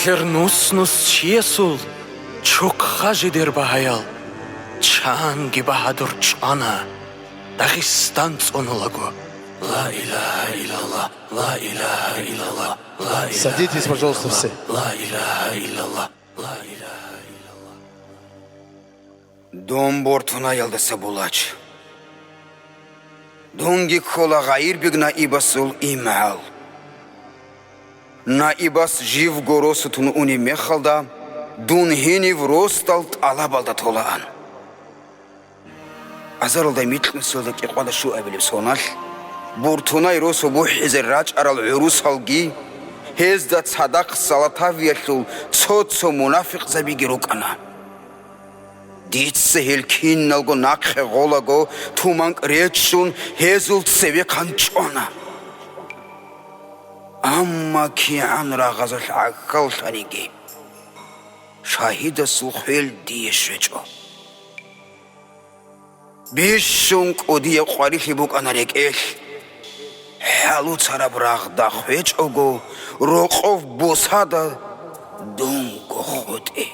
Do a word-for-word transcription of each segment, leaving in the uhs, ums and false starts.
Лъер нус-нус чиясул чохха жидер багьаял, чанги багьадур чӀвана, Дагъистан цӀунулаго. Ла илагьа иллаллагь, ла илагьа иллаллагь, ла илагьа Садитесь, пожалуйста, иллаллагь, все. Ла илагьа иллаллагь, ла илагьа иллаллагь. Дун Бортунаялдаса Булач. Дунги ккола гъайиб наибасул имгӀал. Наибас живго росутун унеб мехалда, дун гьенив росдал тӀалабалда толаан. Азаралда микьнусиялда кӀикъоялда щуабилеб соналъ, Бортунай росу бухӀизе рачӀарал гӀурусалги, гьезда цадахъ Салатавиялъул цо-цо мунафикъзабиги рукӀана. Дица гьел киналго нахъе гъолаго туманкӀ речӀчӀун гьезул цевехъан чӀвана. Амма кигӀан рагъазалъ гӀахьаллъаниги, шагьидасул хвел дие щвечӀо. Бищун кӀудияб къварилъи букӀана рекӀелъ. ХӀалуцараб рагъда хвечӀого, рокъов бусада дунго хутӀе.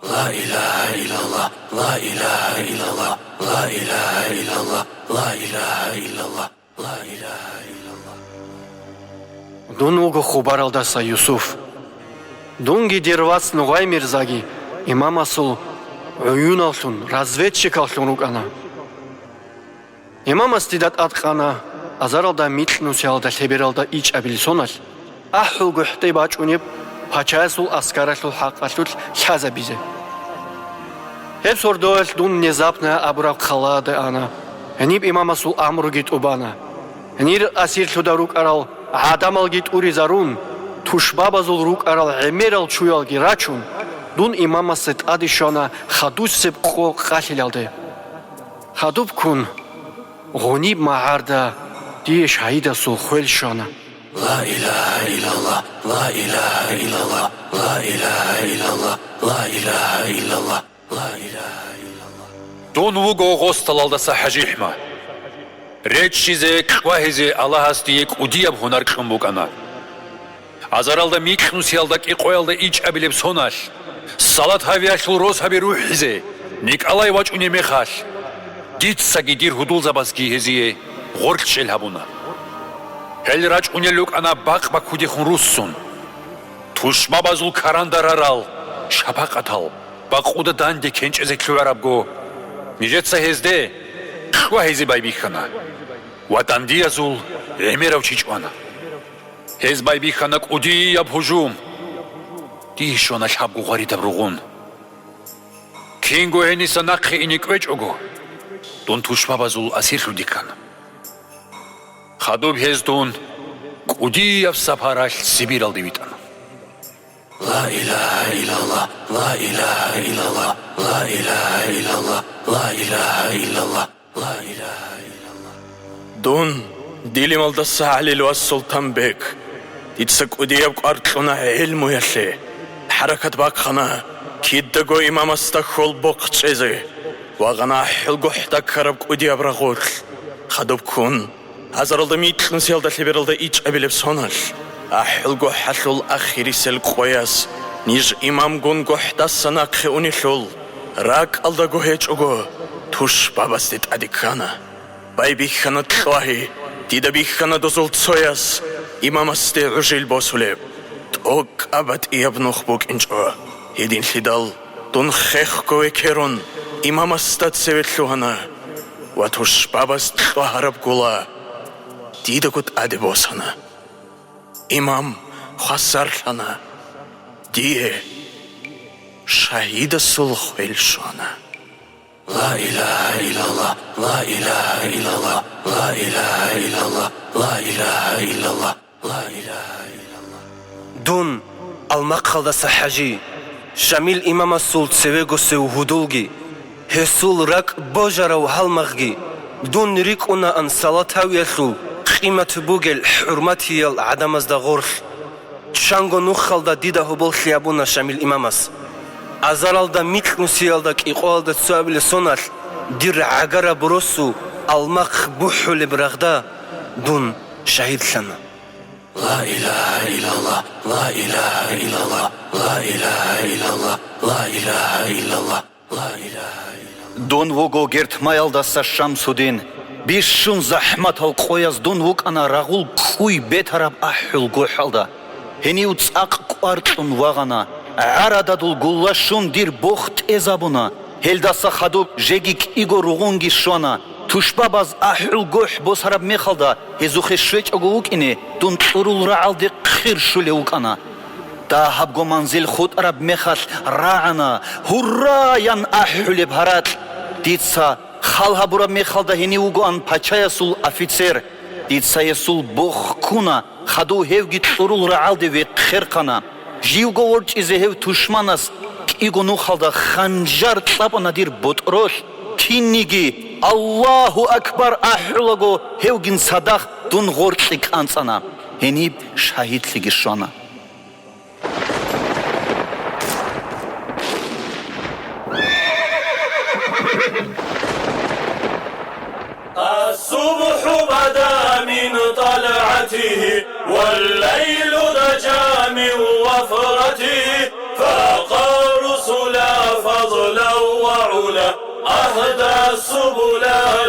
Ла илагьа иллаллагь, ла илагьа иллаллагь, ла илагьа иллаллагь, ла илагьа иллаллагь, ла илагьа иллаллагь. Дун вуго хубаралдаса Юсуф. Дунги дир вас Нугъай-Мирзаги имамасул гӀуюналлъун, разведчикаллъун рукӀана. Имамас дида тӀадкъана, азаралда микьнусиялда лъебералда ичӀабил соналъ, ахӀулго хӀетӀе бачӀунеб пачаясул аскаралъул хӀакъалъулъ лъазабизе. Гьеб сордоялъ дун Незапная абураб хъалада ана, гьениб имамасул амруги тӀубана. Гьенир асирлъуда рукӀарал гӀадамалги тӀуризарун, тушбабазул рукӀарал гӀемерал чуялги рачун, дун имамасде тӀаде щвана хадусеб къо къалъилалде. Хадубккун, гъуниб магӀарда дие шагьидасул хвел щвана. Ла илагьа иллаллагь, ла илагьа иллаллагь, ла илагьа иллаллагь, ла илагьа иллаллагь, ла илагьа иллаллагь. Дун вуго гъосталалдаса ХӀажихӀма. РечӀчӀизе, кьвагьизе Аллагьас дие кӀудияб гьунар кьун букӀана. Азаралда микьнусиялда кӀикъоялда ичӀабилеб соналъ, Салатавиялъул росаби рухӀизе Николай вачӀунеб мехалъ, дицаги дир гьудулзабазги гьезие гъоркьчӀел гьабуна. Гьел рачӀунел рукӀана бакъ-бакудехун руссун. Тушбабазул каранда рарал шапакъатал бакъуда данде кенчӀезе лъугӀарабго, нижеца гьезде кьвагьизе байбихьана ва дандиязул гӀемерав чи чӀвана. Гьез байбихьана кӀудияб гьужум. Дие щвана лъабго гъваридаб ругъун. Кинго гьениса нахъе ине кӀвечӀого, дун тушбабазул асирлъуде ккана. Хадуб гьез дун кӀудияб сапаралъ Сибиралде витӀана. Ла илагьа иллаллагь, ла илагьа иллаллагь, ла илагьа иллаллагь, ла илагьа иллаллагь. Дун, Дилималдаса ГӀалил вас Султанбек, дица кӀудияб кӀвар кьуна гӀелмуялъе, хӀаракат бахъана кидаго имамасда хьул бухъчӀезе ва гъана ахӀулго хӀда ккараб кӀудияб рагъулъ. Хадубккун, азаралда микьнусиялда лъебералда ичӀабилеб соналъ, ахӀулго хӀалъул ахирисел къояс ниж имамгун гохӀдаса нахъе унелъул, ракӀалдаго гьечӀого, тушбабазде тӀаде ккана. Байбихьана кьвагьи, дида бихьана дозул цояс имамасде гӀужил босулеб. ТӀокӀаб батӀияб нух букӀинчӀо. Гьединлъидал дун хехго векерун, имамасда цеве лъугьана ва тушбабаз кьвагьараб гула дидаго тӀаде босана. Имам хвасарлъана, дие шагьидасул хвел щвана. Ла илагьа иллаллагь, ла илагьа иллаллагь, ла илагьа иллаллагь, ла илагьа иллаллагь, ла илагьа иллаллагь. Дун, Алмахъалдаса ХӀажи, Шамил имамасул цевегосев гьудулги, гьесул ракӀ божарав гьалмагъги, дун рикӀкӀунаан Салатавиялъул къимат бугел хӀурматиял гӀадамазда гъорлъ. Чанго нухалда дида гьоболлъи гьабуна Шамил имамас. Азаралда микьнусиялда кӀикъоялда цоабилеб соналъ дир гӀагараб росу Алмахъ бухӀулеб рагъда дун шагьидлъана. Ла илагьа иллаллагь, ла илагьа иллаллагь, ла илагьа иллаллагь, ла илагьа иллаллагь, ла илагьа иллаллагь. Дун вуго Гертмаялдаса Шамсудин, бищун захӀматал къояз дун вукӀана рагъул кӀуй бетараб АхӀул гохӀалда. Гьенив цӀакъ кӀвар кьун вагъана, гӀарададул гулла щун дир бох тӀезабуна. Гьелдаса хадуб жеги кӀиго ругъунги щвана. Тушбабаз АхӀул гохӀ босараб мехалда гьезухъе щвечӀого вукӀине, дун кьурул рагӀалде хъир щулев вукӀана. Дагьабго манзил хутӀараб мехалъ рагӀана: «Гьурра!» – ян ахӀулеб гьаракь. Дица хал гьабураб мехалда гьенив вугоан пачаясул офицер. Дица гьесул бох ккуна, хадув гьевги кьурул рагӀалде вехъерхъана. Живго ворчӀизе гьев тушманас кӀиго нухалда ханжар кьабуна дир ботӀролъ. Кинниги «Аллагьу акбар» ахӀулаго, гьевгин цадахъ дун гъоркье кӀанцӀана. Гьениб шагьидлъиги щвана. الصبح بدا من طلعته، والليل دجا من وفرته، فاقى رسلا فضلا وعلا، أهدى السبل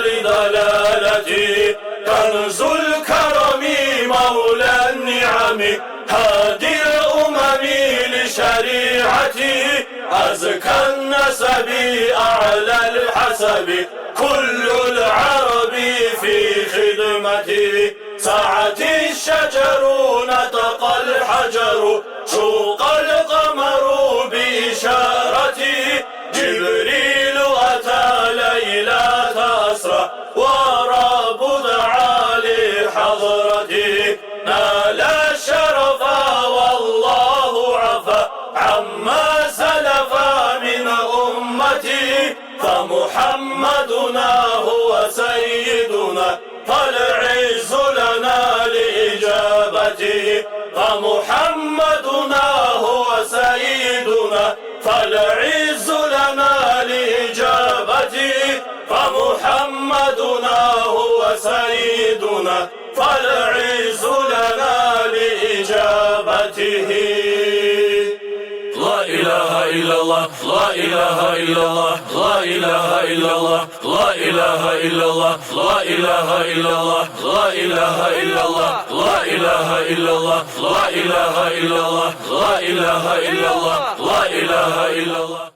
لضلالته. كنز الكرم مولى النعم، هادي الأمم لشريعته، أزكى النسب أعلى الحسب، كل العرب في خدمته. سعت الشجر نطق الحجر، شق القمر بإشارته، جبريل أتى ليلة أسرى، ورب دعا لحضرته. نال الشرف والله عفا عما سلف من أمته، فمحمدنا هو سيدنا، فالعز لنا لإجابته. فمحمدنا هو سيدنا، فالعز لنا لإجابته، فمحمدنا هو سيدنا، فالعز لنا لإجابته. لا إله إلا الله، لا إله إلا الله، لا إله إلا الله، لا إله إلا الله، لا إله إلا الله، لا إله إلا الله، لا إله إلا الله، لا إله إلا الله، لا إله إلا الله، لا إله إلا الله.